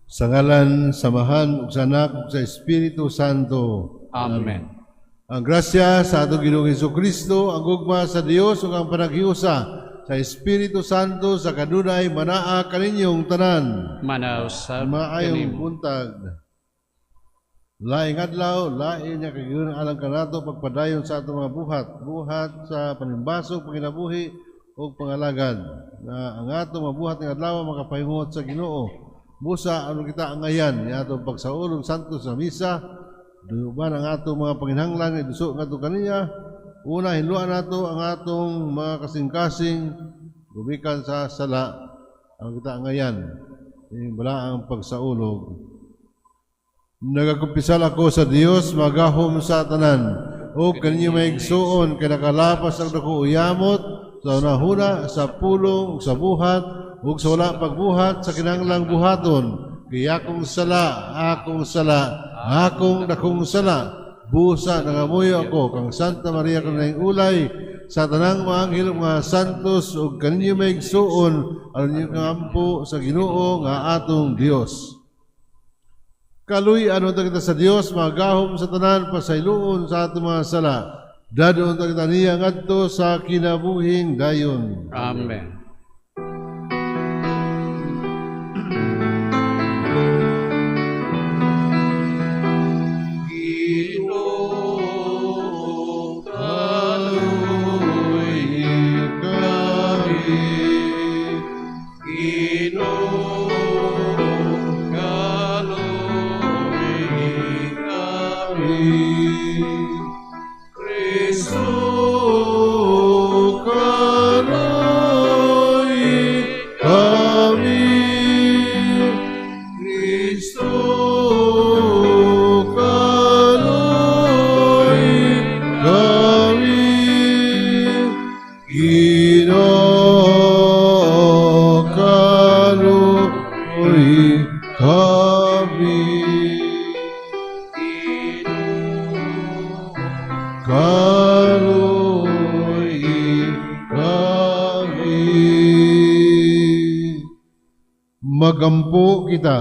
Sa ngalan sa Amahan ug sa Anak ug sa Espiritu Santo. Amen. Ang grasya sa atong Ginoong Kristo, ang gugma sa Dios ug ang panaghiusa sa Espiritu Santo sa kanunay manaa kaninyong tanan. Manaa usab Maayong kanimo. buntag. Laing adlaw, lain nga kagayunan alang kanato pagpadayon sa atong mga buhat, buhat sa panimbasog, panginabuhi ug pangalagad. Na ang atong mga buhat ng adlaw makapahingot sa Ginoo. Busa ano kita angayan ni atong pagsaulog santo sa misa, duman ang atong mga panginhanglan iduso ngadto kaniya. Una, hinluan nato ang atong mga kasing-kasing gumikan sa sala ang kita angayan. Ining balaang pagsaulog. Nagakumpisal ako sa Dios magahom sa tanan ug kaninyo mga igsuon kay nakalapas ang dako uyamot sa hunahuna, sa pulong ug sa buhat ug sa wala pagbuhat sa kinahanglang buhaton. Kay akong sala, akong sala, akong dakong sala. Busa nangamuyo ako kang Santa Maria kanunayng ulay sa tanang mga anghel ug mga santos ug kaninyo mga igsuon aron inyong kampo sa Ginoo nga atong Dios. Kaluy-an unta kita sa Dios, magahom sa tanan, pasayloon sa atong mga sala. Dad-on unta kita niya ngadto sa kinabuhing dayon. Amen. Ginoo, kaluy kami. Ginoo, kaluy kami. Kristo, kaluy kami. Kristo, kaluy kami. Ginoo, kaluy kami. Kaluy kami. Magampo kita.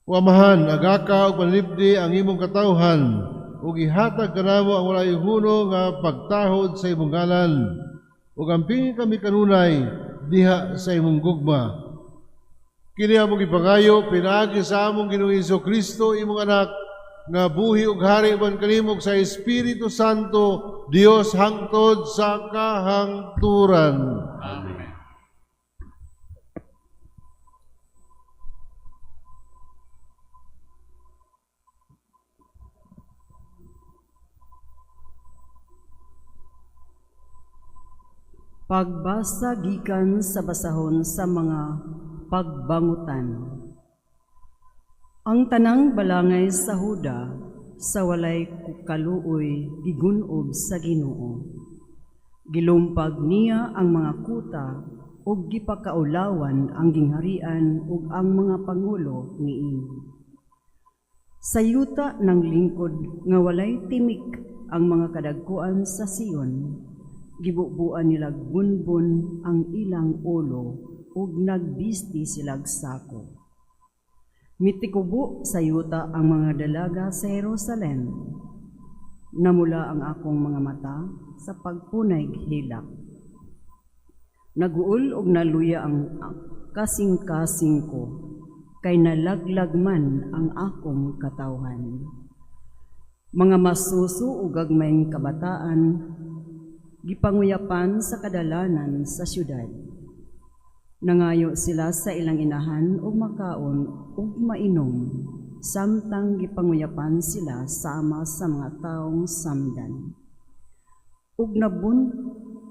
O Amahan, agaka og panalipdi ang imong katawhan ug ihatag kanamo ang walay huno nga pagtahod sa imong ngalan ug ampingi kami kanunay diha sa imong gugma. Kini among gipangayo pinaagi sa among Ginoong Kristo imong anak nga buhi ug hari uban kanimo sa Espiritu Santo Dios hangtod sa kahangturan. Amen. Pagbasa gikan sa basahon sa mga pagbangutan. Ang tanang balangay sa Huda sa walay kaluoy gigunob sa Ginoo. Gilumpag niya ang mga kuta ug gipakaulawan ang gingharian ug ang mga pangulo niini. Sa yuta ng lingkod nga walay timik ang mga kadagkuan sa Sion, gibubuan nilag bunbun ang ilang ulo ug nagbisti silag sako. Mitikubo sa yuta ang mga dalaga sa Jerusalem. Namula ang akong mga mata sa pagpunay hilak. Naguol og naluya ang kasing-kasing ko, kay nalaglag man ang akong katawhan. Mga masuso ug gagmayng kabataan, gipanguyapan sa kadalanan sa syudad. Nangayo sila sa ilang inahan og makaon ug mainom, samtang gipanguyapan sila sama sa mga taong samdan. Ug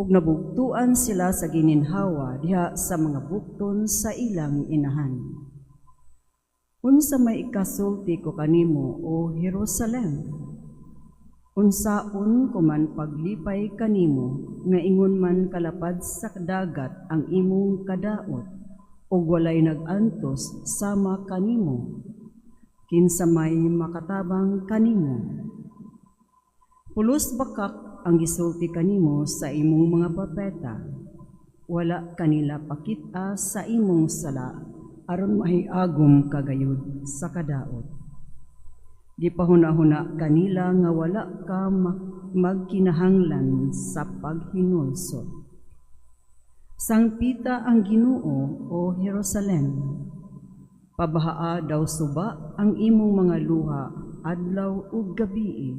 nabugtuan sila sa gininhawa diha sa mga bukton sa ilang inahan. Unsa may ikasulti ko kanimo, o Jerusalem? Unsaon ko man paglipay kanimo nga ingon man kalapad sa dagat ang imong kadaot ug walay nag-antos sama kanimo, kinsa may makatabang kanimo? Pulos bakak ang gisulti kanimo sa imong mga propeta, wala kanila pakit-a sa imong sala aron mahiagom ka gayud sa kadaot. Gipahuna-huna kanila nga wala ka magkinahanglan sa paghinulsol. Sangpita ang Ginoo, o Jerusalem. Pabahaa daw suba ang imong mga luha adlaw ug gabii.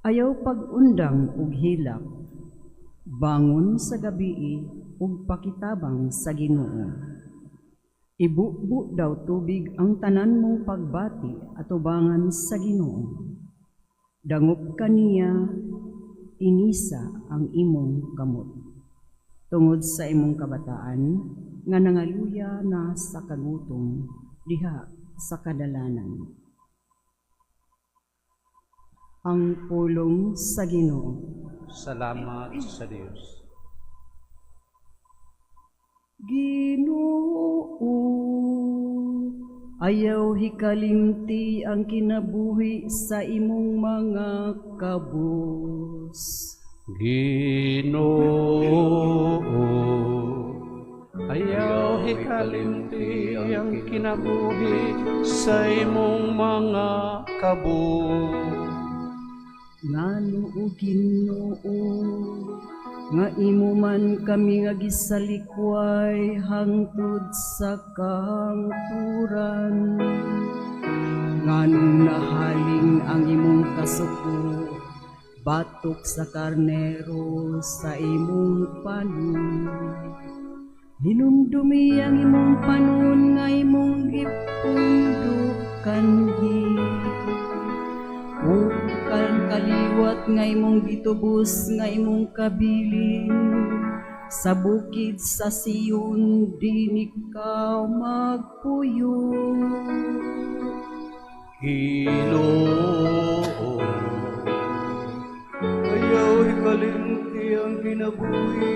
Ayaw pag-undang ug hilak. Bangon sa gabii ug pakitabang sa Ginoo. Ibubo daw tubig ang tanan mong pagbati atubangan sa Ginoo. Dangop kaniya, inisa ang imong kamot. Tungod sa imong kabataan nga nangaluya na sa kagutom diha sa kadalanan. Ang pulong sa Ginoo. Salamat sa Dios. Ginoo, ayaw hikalimti ang kinabuhi sa imong mga kabus. Ginoo, ayaw hikalimti ang kinabuhi sa imong mga kabus. Ngano, o Ginoo, nga imo man kami nga gisalikway hangtod sa kahangturan? Nganong nahaling ang imong kasuko batok sa karnero sa imong panon? Hinumdumi ang imong panon nga imong gipundukanhi ug kang kaliwat nga imong gitubos nga imong kabilin sa bukid sa Sion, diin ikaw magpuyo. Ginoo, ayaw hikalimti ang kinabuhi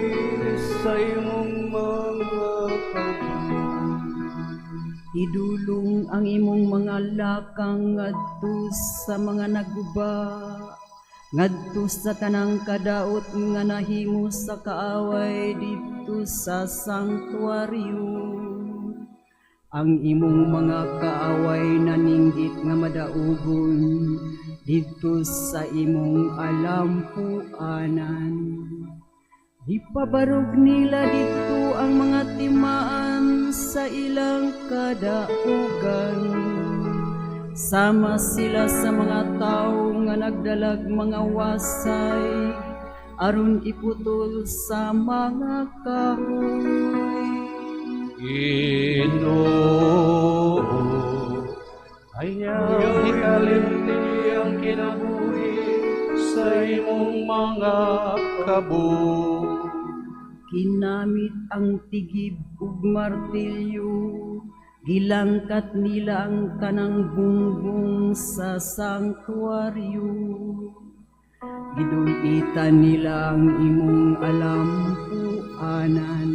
sa imong mga kabus. Idulong ang imong mga lakang ngadto sa mga naguba, ngadto sa tanang kadaot nga nahimo sa kaaway didto sa sanktuaryo. Ang imong mga kaaway naninggit nga madaugon didto sa imong alampuanan. Gipabarog nila didto ang mga timaan sa ilang kadaugan. Sama sila sa mga tawo nga nagdalag mga wasay aron iputol sa mga kahoy. Ginoo, ayaw hikalimti ang kinabuhi sa imong mga kabus. Kinamit ang tigib ug martilyo, gilangkat nila ang tanang bungbong sa sanktuaryo. Gidul-itan nila ang imong alampuanan.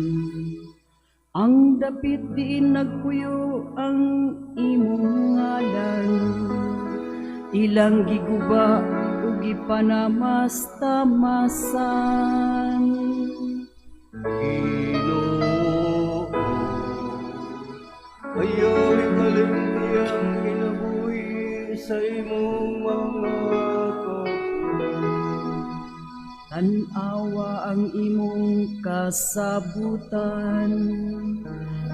Ang dapit diin nagpuyo ang imong ngalan, ilang giguba ug gipanamastamasan. Ginoo, ayaw hikalimti ang kinabuhi sa imong mga kabus. Tan-awa ang imong kasabutan,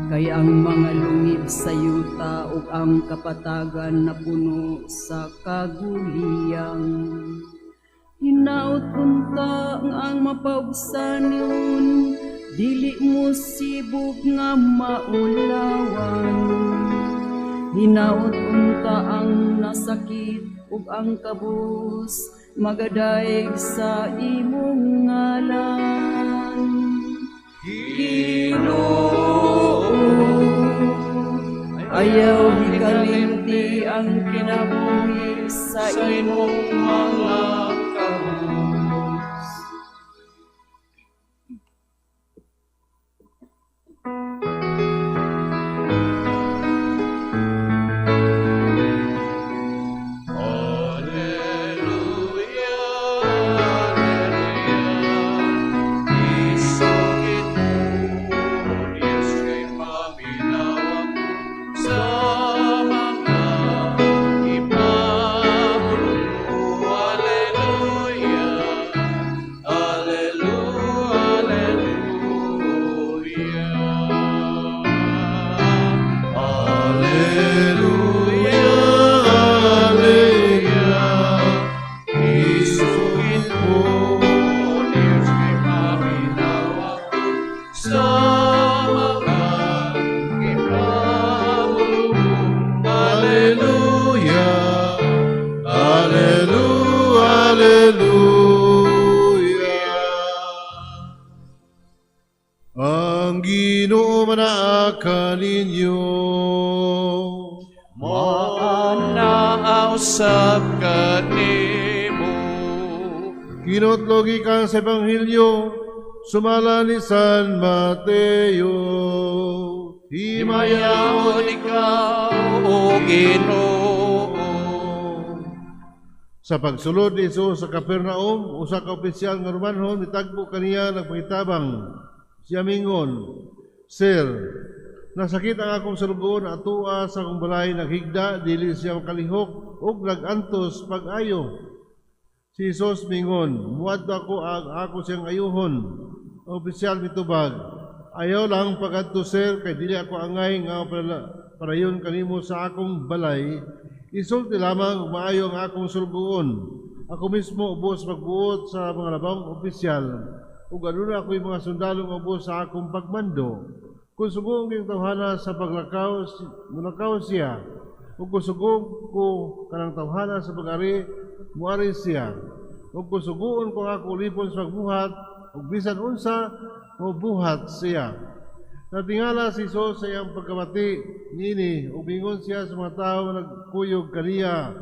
kay ang mga lungib sa yuta ug ang kapatagan napuno sa kaguliyang. Hinaot unta nga ang mapaubsanon dili mo sibog nga maulawan. Hinaot unta ang nasakit ug ang kabus magadayeg sa imong ngalan. Ginoo, ayaw hikalimti ang kinabuhi sa sa imong mga kabus. Alleluia, Alleluia. Isugid mo, Diyos, kay paminawon. kaninyo. Maanaa usab kanimo. Kinutlo gikan sa Ebanghelyo sumala ni San Mateo. Himayaon ikaw, O Ginoo. Sa pagsulod ni Jesus sa Capernaum, usa ka opisyal nga Romanhon mitagbo kaniya, nagpangitabang. Siya mingon, "Sir, nasakit ang akong sulugoon atoa sa akong balay, naghigda, dili siya makalihok ug nagantos pag-ayo." Si Jesus mingon, "Muadto ako, ako siyang ayuhon." Ang opisyal mitubag, "Ayaw lang pagadto, sir, kay dili ako angay nga padayon kanimo sa akong balay. Isulti lamang ug maayo ang akong sulugoon. Ako mismo ubos magbuot sa mga labawong opisyal, ug aduna ako'y mga sundalo nga ubos sa akong pagmando. Kung sugoon ko ang tawhana sa paglakaw, mulakaw siya. Ug kung sugoon ko kanang tawhana sa pag-ari, muari siya. Ug kung sugoon ko ang akong ulipon sa pagbuhat, ug bisan unsa, mobuhat siya." Natingala si Jesus sa iyang pagkabati niini, ug mingon siya sa mga tao nga nagkuyog kaniya,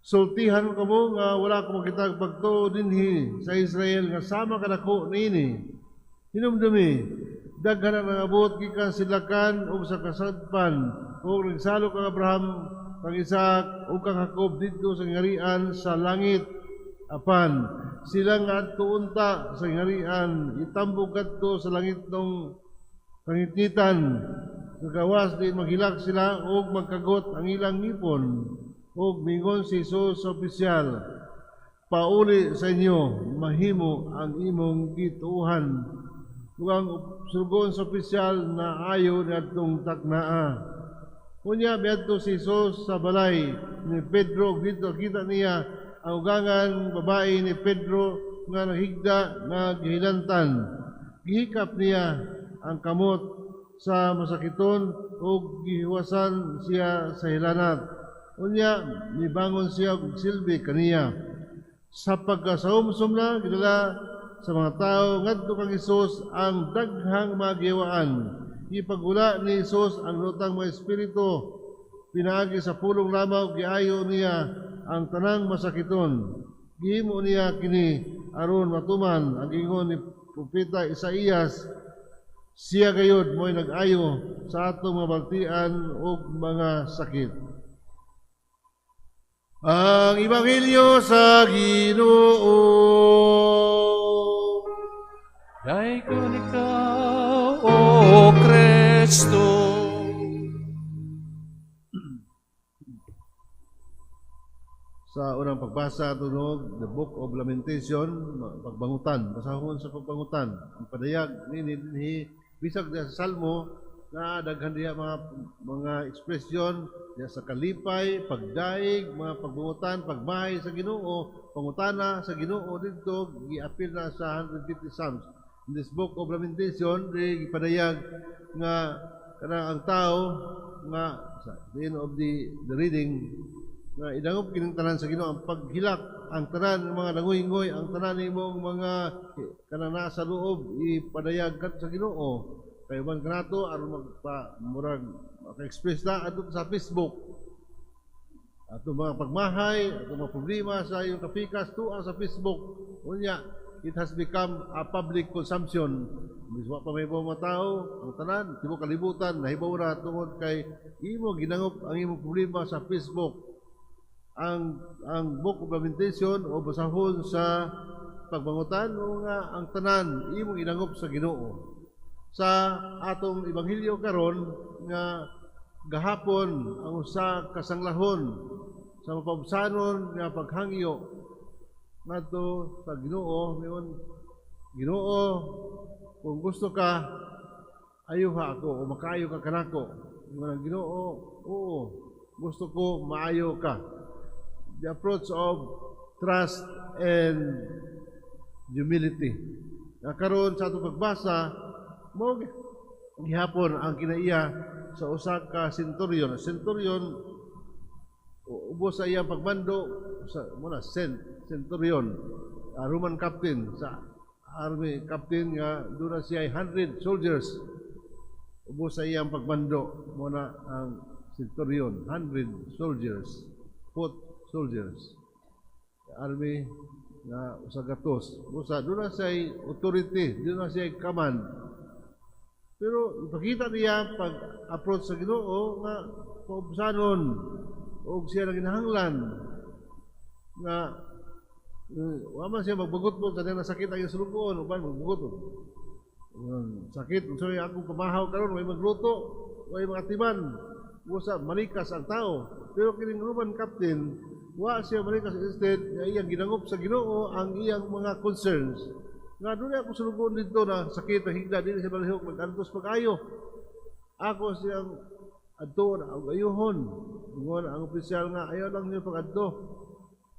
"Sultihan ko kamo nga wala ko makitag pagtuo dinhi sa Israel nga sama kadako niini. Hinumdumi, daghan ang nangabot gikan sidlakan ug sa kasadpan ug nagsalok kang Abraham, kang Isaac ug kang Jacob didto sa gingharian sa langit. Apan sila nga adto unta sa gingharian itambog kadto sa langitnong kangitngitan, sa gawas diin maghilak sila ug magkagot ang ilang ngipon." Ug mingon si Jesus sa opisyal, "Pauli sa inyo, mahimo ang imong gituohan." Ug ang sulugoon sa opisyal naayo niadtong taknaa. Unya miadto si Jesus sa balay ni Pedro ug didto kita niya ang ugangan babae ni Pedro nga naghigda nga gihilantan. Gihikap niya ang kamot sa masakiton ug gihiwasan siya sa hilanat. Unya mibangon siya ug silbi kaniya. Sa pagkasahumsum na, gidala sa mga tao ngadto kang Hesus ang daghang mga gihawaan. Gipagula ni Hesus ang nahutang mga espiritu pinaagi sa pulong lamang ug giayo niya ang tanang masakiton. Gihimo niya kini aron matuman ang giingon ni Propeta Isaías, "Siya gayud mo'y nag-ayo sa atong mga baltian ug mga sakit." Ang Ebanghelyo sa Ginoo. Daiggon ikaw, O Kristo. Sa unang pagbasa tunog, the Book of Lamentation, pagbangutan, basahon sa pagbangutan, ang padayag ni ni bisag diya sa Salmo na daghan diya mga ekspresyon diya sa kalipay, pagdaig, mga pagbangutan, pagmahay sa Ginoo, pangutana sa Ginoo didto giapil na sa 150 Psalms. In this Book of Lamentation, di gipadayag nga kanang ang tao nga sa the end of the reading nga idangop kining tanan sa Ginoo, ang paghilak, ang tanan ng mga nanguy-ngoy, ang tanan nimong mga kanang nasa loob, ipadayag kadto sa Ginoo. Kay uban kanato aron magpa murag maka-express na adto sa Facebook ato mga pagmahay, ato mga problema sa iyong kapikas, tuwa sa Facebook. Unya it has become a public consumption. Biswa pa may mga tao, ang tanan tibuok kalibutan nahibaw ra tungod kay imo ginangop ang imong problema sa Facebook. Ang Book of Lamentation o basahon sa pagbangutan o nga ang tanan imong inangop sa Ginoo. Sa atong ebanghelyo karon nga gahapon ang usa ka sanglahon sa mapabsanon nga paghangyo ngadto sa Ginoo, miingon, "Ginoo, kung gusto ka, ayuha ako o makaayo ka kanako." Ingon ang Ginoo, "Oo, gusto ko, maayo ka." The approach of trust and humility. Nga karon sa atong pagbasa mo gihapon ang kinaiya sa usa ka centurion. Centurion, ubos sa iyang pagmando sa muna centurion, Roman captain sa army captain nga duna siya 100 soldiers. Ubos sa iyang pagmando mo na ang centurion, 100 soldiers, foot soldiers. Army nga 100. Busa duna siya authority, duna siya command. Pero ipakita niya pag approach sa Ginoo nga paubsanon og siya na ginahanglan nga wa man siya magbagot mo kanang nasakit ang iyang sulugoon, uban magbagot. Sakit, unsa may akong pamahaw karon, way magluto, way mga timan. Busa manikas ang tao. Pero kining Roman captain, wa siya manikas, instead nga iyang gidangop sa Ginoo ang iyang mga concerns. Nga duna ako sulugoon dito na sakit ang higda, dili siya malihok, mag-antos pag-ayo. Ako siyang adto na og ayuhon. Ingon ang opisyal nga ayaw lang niyo pag-adto.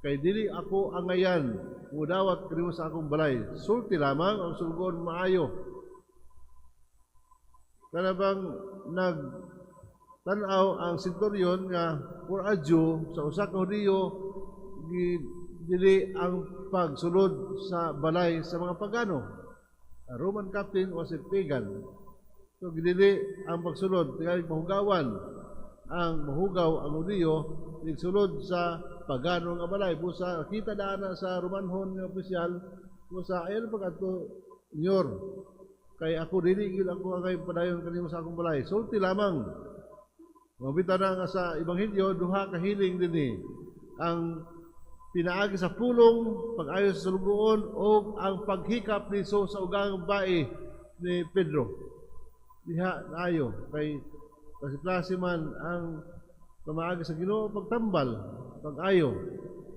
Kay dili ako angayan mudawat kanimo sa akong balay. Sulti lamang ang sulugoon maayo. Kana bang nag tan-aw ang centurion nga for a Jew, sa usa ka Hudiyo, dili ang pagsulod sa balay sa mga pagano. A Roman captain was a pagan. So gidili ang pagsulod, tingali mahugawan ang mahugaw ang Hudiyo nagsulod sa pagano nga balay. Busa kita daan na sa Romanhon nga opisyal, busa ayaw pag adto, Senyor, kay ako dili gyud ako angay padayon kanimo sa akong balay. Sulti lamang. Mabita na nga sa Ebanghelyo, duha ka healing dinhi. Ang pinaagi sa pulong, pag-ayo sa sulugoon, o ang paghikap ni Jesus sa ugang bae ni Pedro. Diha naayo kay kasi klase man ang pamaagi sa Ginoo, pagtambal, pag-ayo.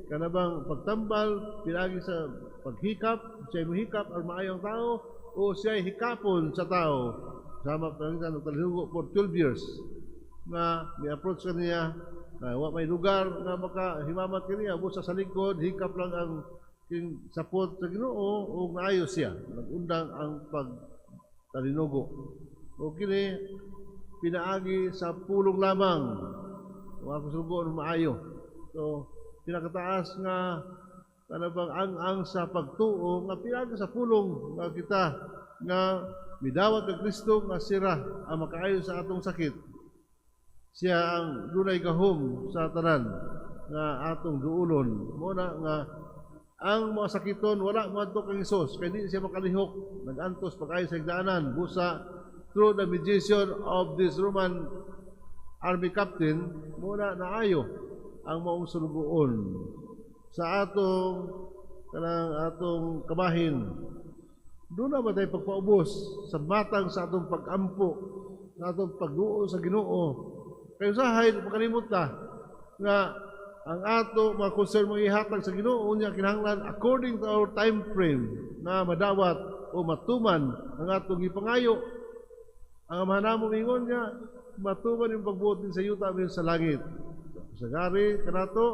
Kana bang pagtambal pinaagi sa paghikap, siya mohikap ang maayong tao o siya hikapon sa tao. Sama pangitan nagtalihugo for 12 years nga mi-approach kaniya na wa may lugar nga makahimamat kaniya, busa sa likod hikap lang ang king sapot sa Ginoo ug naayo siya, nagundang ang pagtalinugo. O kini pinaagi sa pulong lamang, wa ko sugo maayo. So pinakataas nga kana bang ang sa pagtuo nga pinaagi sa pulong nga kita nga midawat kang Kristo nga sira ang makaayo sa atong sakit. Siya ang dunay gahom sa tanan nga atong duulon. Mo na nga ang mga sakiton wala moadto kang Hesus kay di siya makalihok, nagantos pag-ayo sa higdaanan. Busa through the mediation of this Roman army captain, mo na naayo ang maong sulugoon. Sa atong kanang atong kabahin, duna ba tayo pagpaubos sa matang sa atong pag-ampo, sa atong pagduol sa Ginoo? Kay usahay makalimot ta nga ang ato mga concern mga ihatag sa Ginoo niya kinahanglan according to our time frame na madawat o matuman ang atong gipangayo. Ang Amahan namo ingon nga matuman yung pagbuot din sa yuta amin sa langit. Sa gari kanato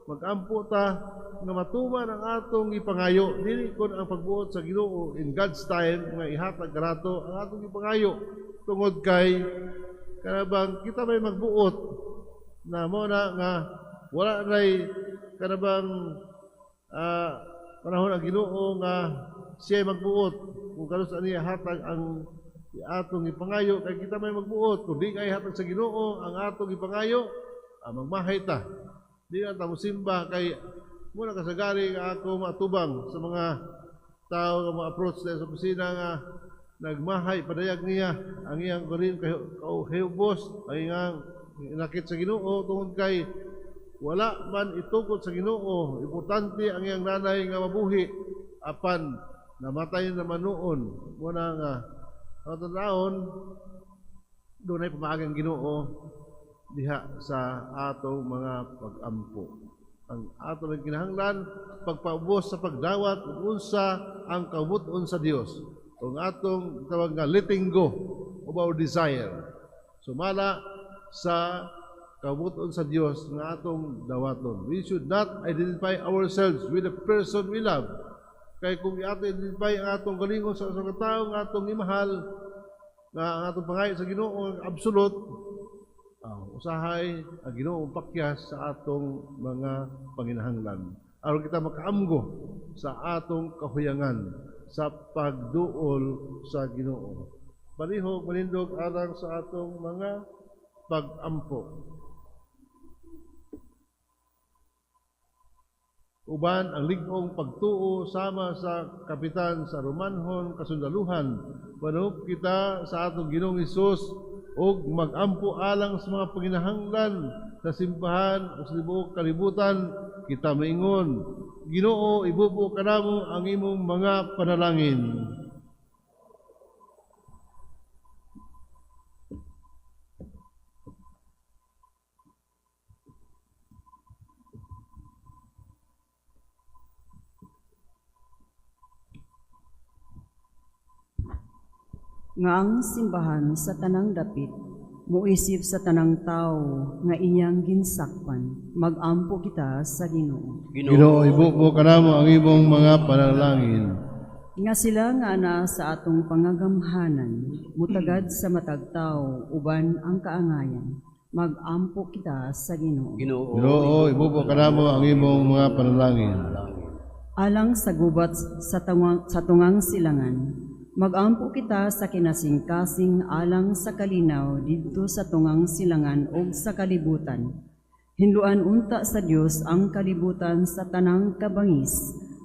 magampo ta nga matuman ang atong gipangayo, dili kon ang pagbuot sa Ginoo in God's time nga ihatag kanato ang atong gipangayo, tungod kay kanabang kita may magbuot na mo na nga wala nay kanabang panahon ang Ginoo nga siya magbuot kung kanus-a niya hatag ang atong ipangayo, kay kita may magbuot. Kung di kay hatag sa Ginoo ang atong ipangayo, magmahay ta, di na ta mosimba. Kay muna kasagari nga ako matubang sa mga tao nga ma-approach sa opisina nga nagmahay, padayag niya ang iyang kurin kay kahubos ay nga inakit sa Ginoo tungod kay wala man itugot sa Ginoo. Importante ang iyang nanay nga mabuhi apan namatay naman noon. Muna nga ang taon dunay pamaagi ang Ginoo diha sa atong mga pag-ampo. Ang ato lang kinahanglan pagpaubos sa pagdawat ug unsa ang kabut-on sa Dios. Kung atong tawag nga letting go of our desire sumala sa kabut-on sa Dios nga atong dawaton. We should not identify ourselves with the person we love. Kay kung ato identify ang atong galingon sa usa ka tawo nga atong imahal, nga ang atong pangayo sa Ginoo ang absolute, usahay ang Ginoo pakyas sa atong mga panginahanglan aron kita makaamgo sa atong kahuyangan sa pagduol sa Ginoo. Palihog manindog alang sa atong mga pag-ampo. Uban ang lig-ong pagtuo sama sa kapitan sa Romanhon kasundaluhan, manahop kita sa atong Ginoong Hesus ug magampo alang sa mga panginahanglan sa simbahan o sa tibuok kalibutan, kita maingon, Ginoo, ibubo kanamo ang imong mga panalangin. Nga ang simbahan sa tanang dapit, muisip sa tanang tao nga iyang ginsakpan, magampo kita sa Ginoo. Ginoo, ibubo kanamo ang imong mga panalangin. Nga sila nga ana sa atong pangagamhanan, mutagad sa matag tao uban ang kaangayan, magampo kita sa Ginoo. Ginoo, ibubo kanamo ang imong mga panalangin. Alang sa gubat sa tungang silangan, magampo kita sa kinasingkasing alang sa kalinaw didto sa tungang silangan og sa kalibutan. Hinluan unta sa Dios ang kalibutan sa tanang kabangis,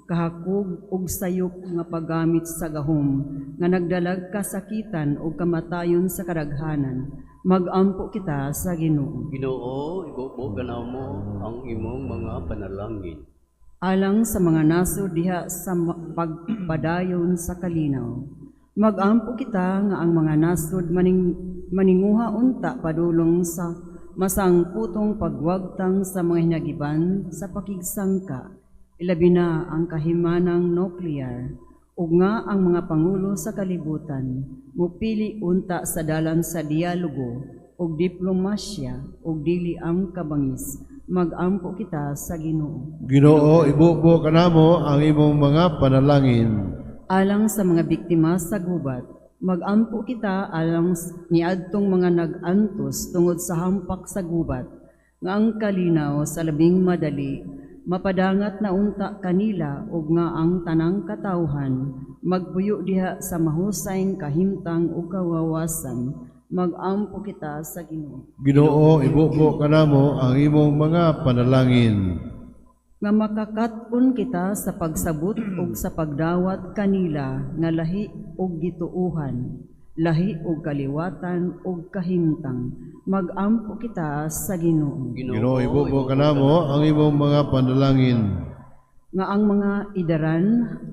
kahakog og sayop nga paggamit sa gahom, nga nagdalag kasakitan og kamatayon sa kadaghanan. Magampo kita sa Ginoo. Ginoo, ibubo kanamo ang imong mga panalangin. Alang sa mga nasod diha sa pagpadayon sa kalinaw, magampo kita nga ang mga nasod maninguha unta padulong sa masangputong pagwagtang sa mga hinagiban sa pakigsangka, ilabi na ang kahimanang nuklear, ug nga ang mga pangulo sa kalibutan mupili unta sa dalan sa dialogo ug diplomasya ug dili ang kabangis. Magampo kita sa Ginoo. Ginoo, ibubo kanamo ang imong mga panalangin. Alang sa mga biktima sa gubat, magampo kita alang niadtong mga nag-antos tungod sa hampak sa gubat, nga ang kalinaw sa labing madali, mapadangat na unta kanila ug nga ang tanang katawhan magpuyo diha sa mahusay kahimtang ug kawawasan. Magampo kita sa Ginoo. Ginoo, ibubo kanamo ang imong mga panalangin. Nga makakat-on kita sa pagsabot ug sa pagdawat kanila nga lahi og gituohan, lahi og kaliwatan ug kahimtang. Magampo kita sa Ginoo. Ginoo, ibubo kanamo ang imong mga panalangin. Nga ang mga idaran,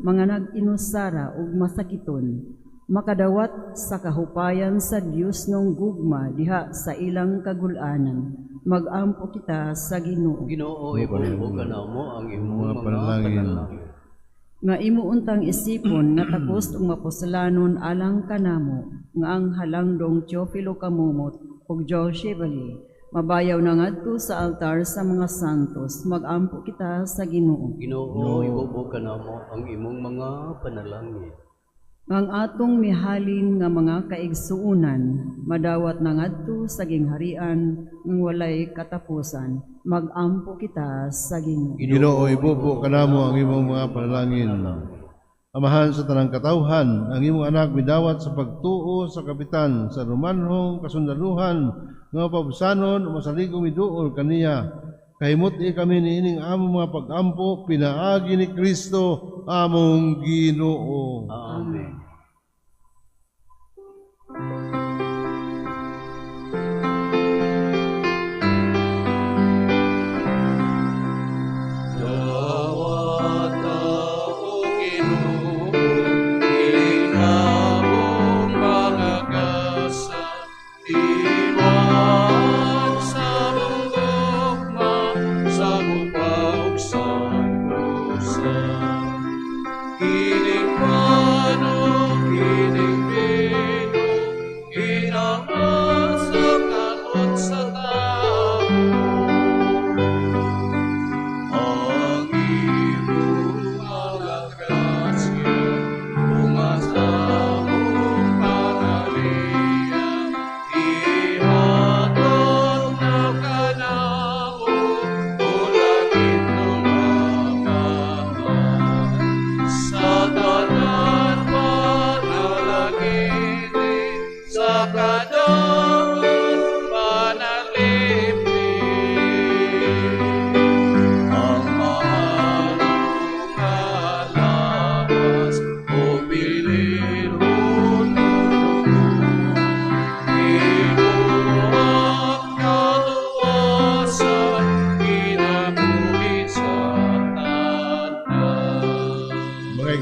mga nag-inusara ug masakiton, makadawat sa kahupayan sa Dios nung gugma diha sa ilang kagulanan. Magampo kita sa Ginoo. Ginoo, ibubo kanamo ang imong mga panalangin. Nga imo untang isipon nga takos ug mapuslanon alang kanamo, nga ang halangdong Teofilo Camomot ug Joel Chevalier mabayaw na ngadto sa altar sa mga santos. Magampo kita sa Ginoo. Ginoo, ibubo kanamo ang imong mga panalangin. Ang atong mihalin nga mga kaigsuonan madawat na ngadto sa gingharian ng walay katapusan. Magampo kita sa Ginoo. Ginoo, ibubo kanamo ang imong mga panalangin. Amahan sa tanang katawhan, ang imong anak midawat sa pagtuo sa kapitan sa Romanhong kasundaluhan nga mapabsanon o masaligong miduol kaniya. Kahimut-i kami niining among mga pag-ampo, pinaagi ni Kristo among Ginoo. Amen. Dawata o Ginoo, inamong mga gasa, iwan sa mong gugma, sa gupa ug sa krusa. Kining panon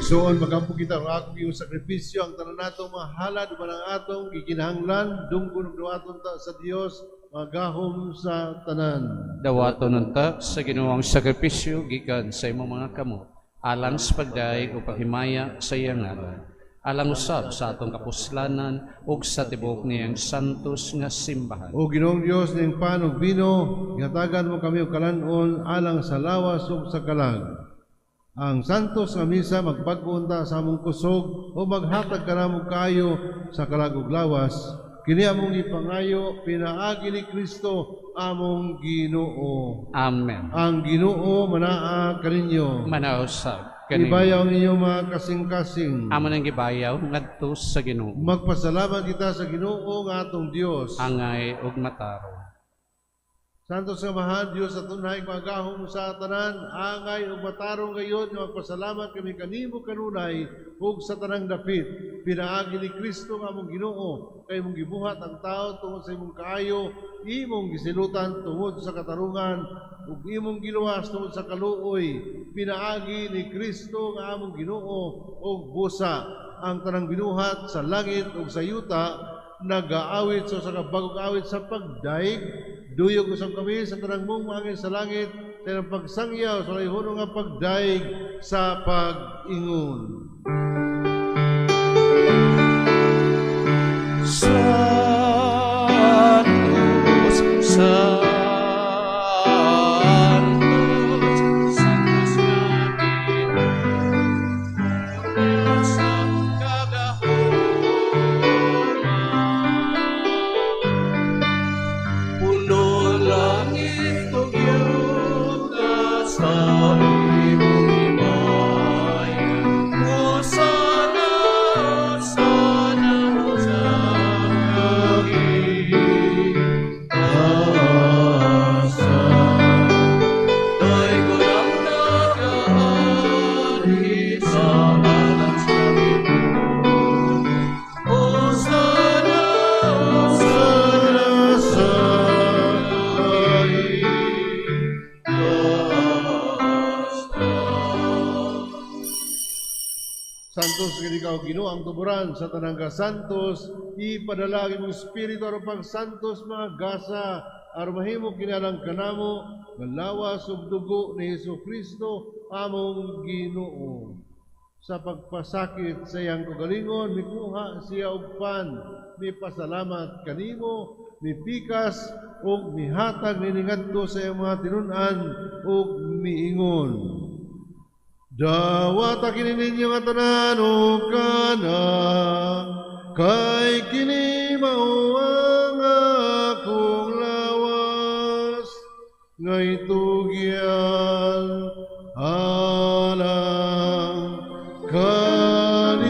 Igsoon, magampo kita ang akong iyong sakripisyo, ang tanan natong mga halad uban ang atong gikinahanglan, dunggon ug duwaton ta sa Dios, magahom sa tanan. Dawaton unta sa Ginoo ang sakripisyo gikan sa imong mga kamot, alang sa pagdayeg ug paghimaya sa iyang ngalan, alang usab sa atong kapuslanan ug sa tibuok niyang santos nga simbahan. O Ginoong Dios, ning pan ug bino, gihatagan mo kami og kalan-on alang sa lawas ug sa kalag. Ang santos nga misa magbag-o unta sa among kusog o maghatag kanamo kaayo sa kalag ug lawas. Kini among gipangayo pinaagi ni Kristo among Ginoo. Amen. Ang Ginoo manaa kaninyo. Manaa usab kanimo. Ibayaw ninyo mga kasing-kasing. Amo nang gibayaw ngadto sa Ginoo. Magpasalamat kita sa Ginoo nga atong Dios. Angay ug matarong. Santos nga Amahan, Dios sa tunay magahom sa tanan, angay ug matarong gayud nga magpasalamat kami kanimo kanunay ug sa tanang dapit. Pinaagi ni Kristo nga among Ginoo, kay imong gibuhat ang tao tungod sa imong kaayo, imong gisilutan tungod sa katarungan ug imong giluwas tungod sa kaluoy. Pinaagi ni Kristo nga among Ginoo ug busa ang tanang binuhat sa langit ug sa yuta nagaawit sa usa ka bag-ong awit sa pagdayeg. Duyog usab kami sa tanang mong maangin sa langit sa ilang pagsangyaw sa walay hunong nga pagdayeg sa pag-ingon. Santos, Santos, Santos nga Ginoo, sa kagahuman. Puno langit ug yuta sa imong himaya. Hosana, hosana sa kagitasan. Daygon ang nagaanhi sa ngalan sa Ginoo. Hosana, hosana sa kagitasan. Santos nga ikaw Ginoo ang tuburan sa tanang kasantos, ipadala ang imong espiritu aron pagsantos mga gasa aron mahimo kini alang kanamo nga lawas ug dugo ni Hesus Kristo among Ginoo. Sa pagpasakit sa iyang kaugalingon, mikuha siya og pan, mipasalamat kanimo, mipikas ug mihatag niini ngadto sa iyang mga tinun-an ug miingon. Dawata kini ninyo nga tanan ug kana, kay kini mao ang akong lawas nga itugyan alang kaninyo.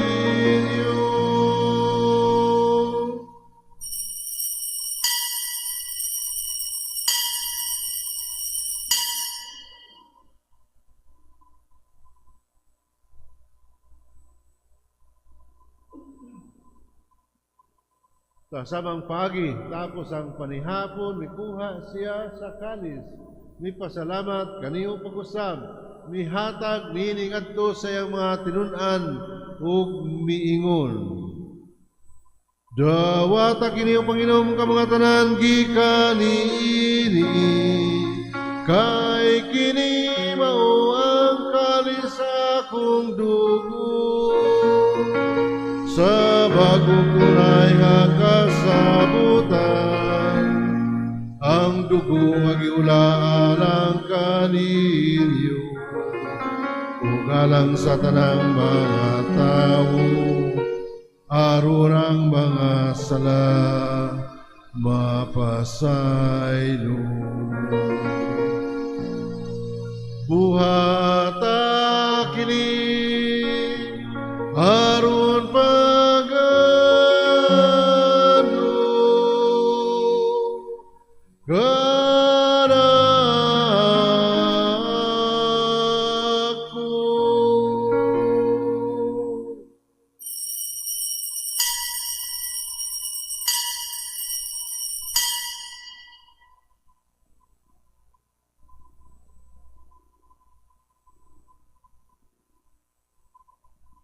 Sa samang paagi, tapos ang panihapon, mikuha siya sa kalis. Mipasalamat kaniyo pag-usab, mihatag niini ngadto sa iyang mga tinun-an ug miingon. Dawata kini ug panginom ka mga tanan gikan niini, kay kini mao ang kalis sa akong dugo sa bagong tunay nga kasabutan, ang dugo nga giulaan ang kaninyo ug alang sa tanang mga tawo, aron ang mga sala mapasaylo. Buhata kini aron pagano kanako.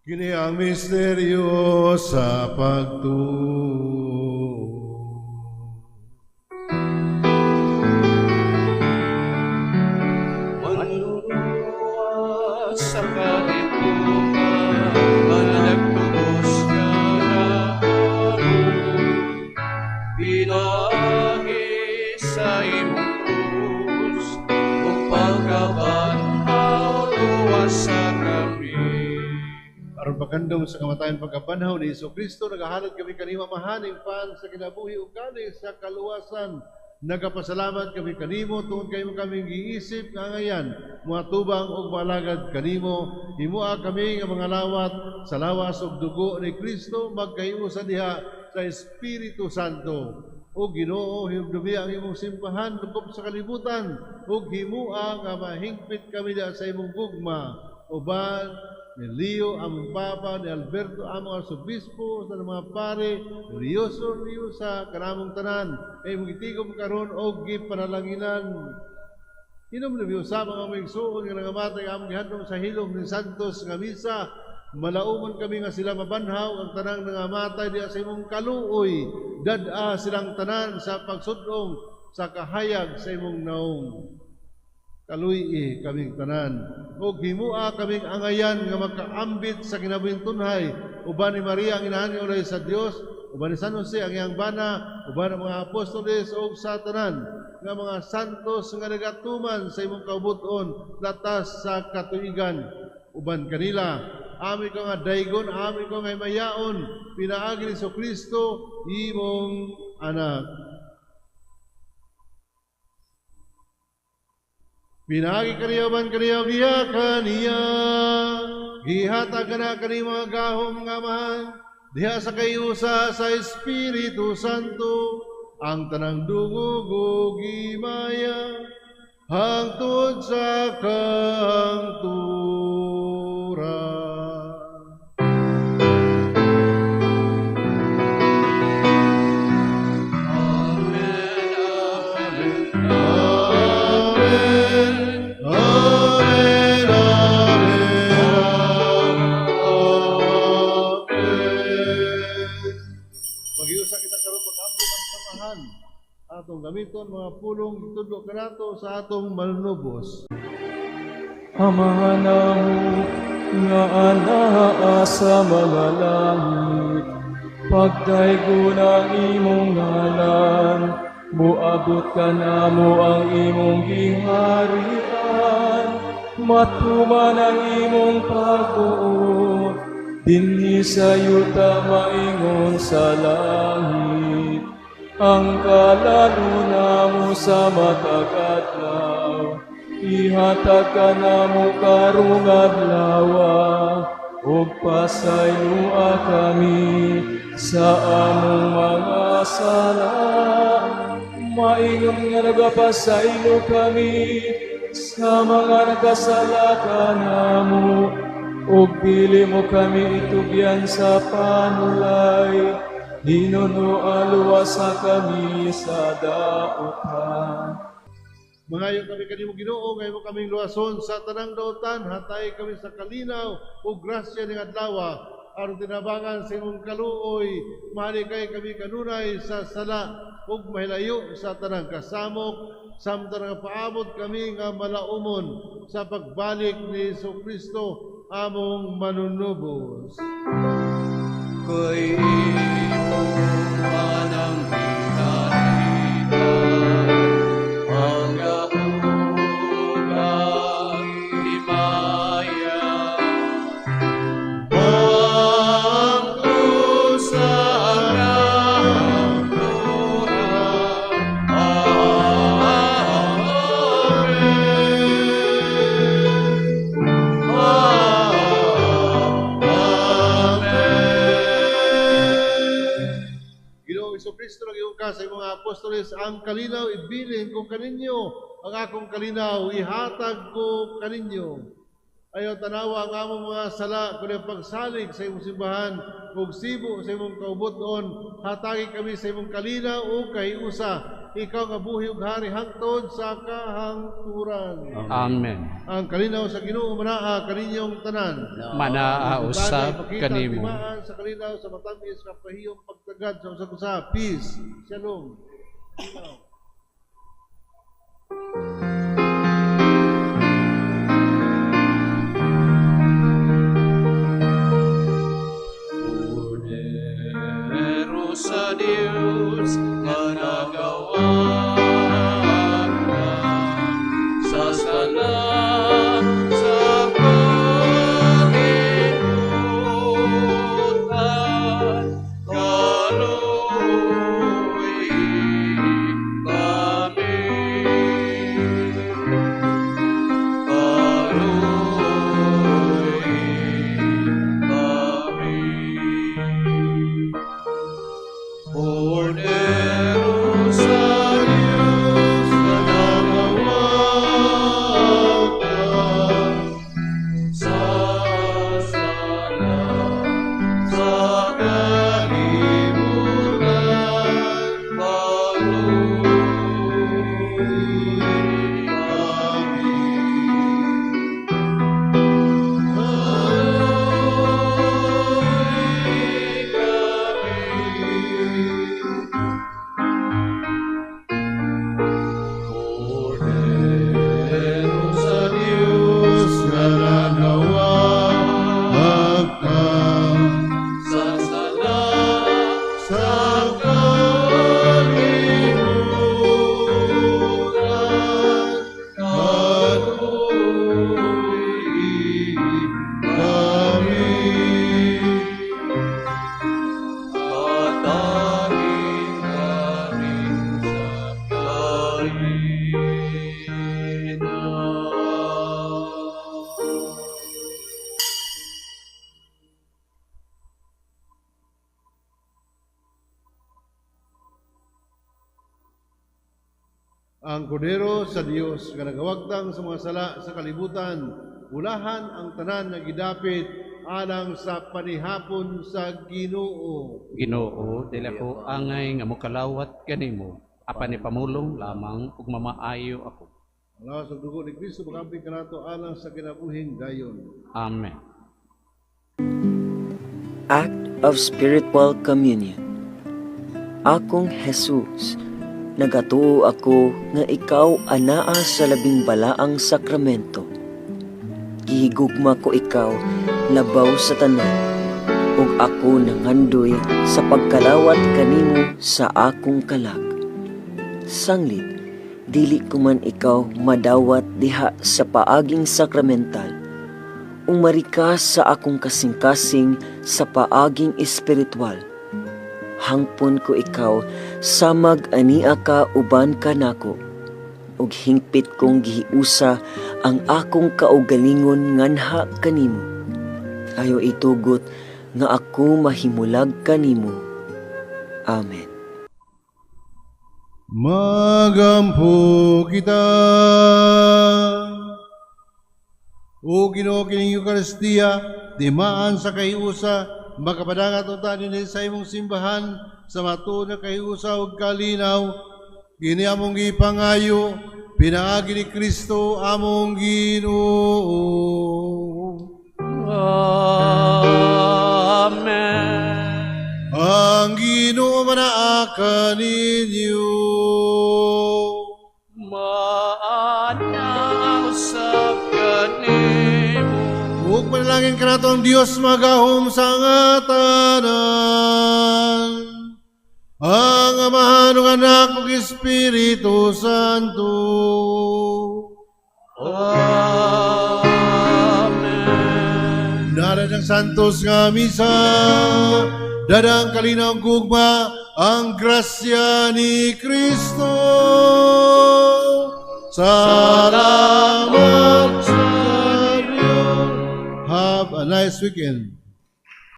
Kini ang misteryo sa pagtuo. Manluluwas sa kalibutan, nga nagtubos kanamo, pinaagi sa imong krus, ug pagkabanhaw luwasa kami. Aron pagkandom sa kamatayon pagkabanhaw ni Hesus Kristo, nagahalad kami kanimo, Amahan, ing pan sa kinabuhi ug kalis sa kaluwasan. Nagapasalamat kami kanimo tungod kay imo kaming giisip nga angayan moatubang ug moalagad kanimo. Himoa kami nga mga lawat sa lawas ug dugo ni Kristo magkahiusa diha sa Espiritu Santo. O Ginoo, hinumdumi ang imong simbahan lukop sa kalibutan ug himoa nga mahingpit kami diha sa imong gugma. Uban ni Leo among Papa, ni Alberto among Arsobispo, sa mga pare, Rioso Rio sa kanamong tanan, kay imong gitigom karon og gipanalanginan. Hinumdumi usab ang among igsuon nga nangamatay among gihandom sa hilom ni Santos nga misa. Malaumon kami nga sila mabanhaw ang tanang nangamatay diha sa imong kaluoy. Dad-a silang tanan sa pagsudong sa kahayag sa imong naong. Kaluy-i kaming tanan ug himua kaming angayan nga makaambit sa kinabuhing tunhay uban ni Maria ang inahan nga ulay sa Dios, uban ni San Jose ang iyang bana, uban ang mga apostoles ug sa tanan nga mga santos nga nagatuman sa imong kaubuton latas sa katuigan. Uban kanila ami ko nga daygon, ami ko nga himayaon pinaagi ni Kristo imong anak. Pinaagi kaniya man kaniya biya kaniya, gihatag kana kani mga gahom nga Amahan diha sa kayusa sa Espiritu Santo ang tanang dungog ug himaya hangtod sa kangturan. Amen, amen, Amen. Amen. Amen. Amen. Pag-iusa kita karon pag-ambot ang samahan atong gamiton mga pulong itudlo kanato sa atong manunubos. Amahan namo nga anaa sa mga langit, pagdaygon ang imong ngalan, moabot kanamo ang imong giharian, matuman ang imong pagbuot, dinhi sa yuta maingon sa langit. Ang kalaluna namo sa matag adlaw, ihatag kanamo karong adlaw, ug pasayloa kami sa among mga sala, maingon nga nagapasaylo kami sa mga nagkasala kanamo, ug dili mo kami itugyan sa panulay, hinunoa luwasa kami sa dautan. Mangayo kami kanimo Ginoo, ngayon mo kaming luwason sa tanang dautan, hatay kami sa kalinaw ug grasya ning adlaw, aron tinabangan sa imong kaluoy, mahalikay kami kanunay sa sala ug mahilayo sa tanang kasamok, samtang nagapaabot kami nga malaumon sa pagbalik ni Jesucristo among manunubos. Kay imo man ang ginaharian, ang gahom ang himaya, hangtod sa kangturan. Amen. Amen. Ginoong Jesucristo, nag-iong ka sa imong mga apostoles, ang kalinaw ibilin ko kaninyo, ang akong kalinaw ihatag ko kaninyo. Ayaw tanawa ang among mga sala, kundi ang pagsalig sa imong simbahan, ug sibo sa imong kaubuton, hatagi kami sa imong kalinaw ug kahiusa. Ikaw nga buhi ug hari hangtod sa kahangturan. Amen. Ang kalinaw sa Ginoo manaa kaninyong tanan. Manaa usab Ipakita ang kanimo. timaan sa kalinaw sa matamis nga pahiyong pagtagad sa usag usa. Peace. Shalom. Kalinaw. Kordero sa Dios nga nagawagtang sa sala sa kalibutan, kaluoy kami. Kaluoy kami. Kordero sa Diyos nga nagawagtang sa sala sa kalibutan, kaluoy kami. Kaluoy kami. Kordero sa Diyos nga nagawagtang sa sala sa kalibutan, kaluoy kami. Hatagin kami sa kalinaw. Ang Kordero sa Dios nga nagawagtang sa mga sala sa kalibutan, ulahan ang tanan nga gidapit alang sa panihapon sa Ginoo. Ginoo, dili ako angay nga mokalawat kanimo, apan ipamulong lamang ug mamaayo ako. Ang lawas ug dugo ni Kristo makamping kanato alang sa kinabuhing dayon. Amen. Act of Spiritual Communion. Akong Jesus, nagatuo ako nga ikaw anaa sa labing balaang sakramento. Gihigugma ko ikaw labaw sa tanan, ug ako nangandoy sa pagkalawat kanimo sa akong kalag. Sanglit, dili ko man ikaw madawat diha sa paaging sakramental, umari ka sa akong kasing-kasing sa paaging espiritual. Hangpon ko ikaw samag ania ka uban kanako, ug hingpit kong gihiusa ang akong kaugalingon nganha kanimo. Ayaw itugot nga ako mahimulag kanimo. Amen. Magampo kita. O Ginoo, kining Eukaristiya, timaan sa kahiusa, makapadangat unta dinhi sa imong simbahan sa matuod nga kahiusa ug kalinaw. Kini among gipangayo pinaagi ni Kristo among Ginoo. Amen. Ang Ginoo manaa kaninyo. Maana usab kanimo. Ug manalangin kanato ang Dios magahom sa nga tanan. Ang Amahan ug Anak ug Espiritu Santo. Amen. Dara ng Santos nga misa, dadang kalinaw gugma, ang grasya ni Kristo. Salamat sa Diyos. Have a nice weekend.